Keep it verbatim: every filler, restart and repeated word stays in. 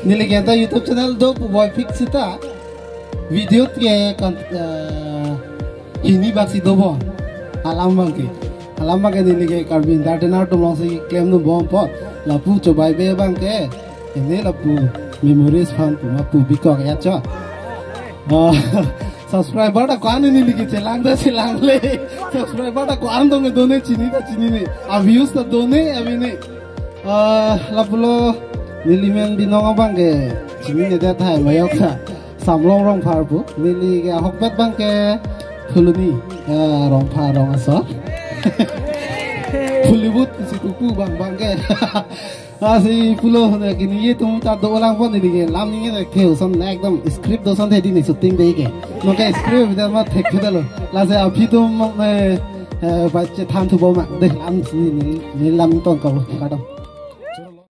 Neli ke ta YouTube channel do pu boy fix sita. Video ke kan, eh, hini bak si do bo. Alam abang ke. Alam abang ke neli ke Karbi Entertainer atum along si klemdun bom apot. Lapu chobai be abang ke. Ene lapu memories fund pu ma pu bikok ya cho. Ah, subscriber ta ko-an neli ke chelang ta chelangle. Subscriber ta ko-an dong done chini ta chinine. A views ta done avi ne. Ah, lapulo neli men binong abang ke chinine det tahai mayok ta. Samlong Rongphar pu. Neli ke ahokpet abang ke Phuloni, ah, Rongphar rong asor. Phullibut si pupu abang abang ke. Lasi pulo ne kini ye tum ta dolang pon neli ke lam ningje ne the ason ekdom script do ason the di ne shooting de ke. Non ke script bidar ma thek thedetlo. Lasi aphi atum ne, eh, ba chethan thu bom ma de lam si ne, ne lam tong ka bo kardom.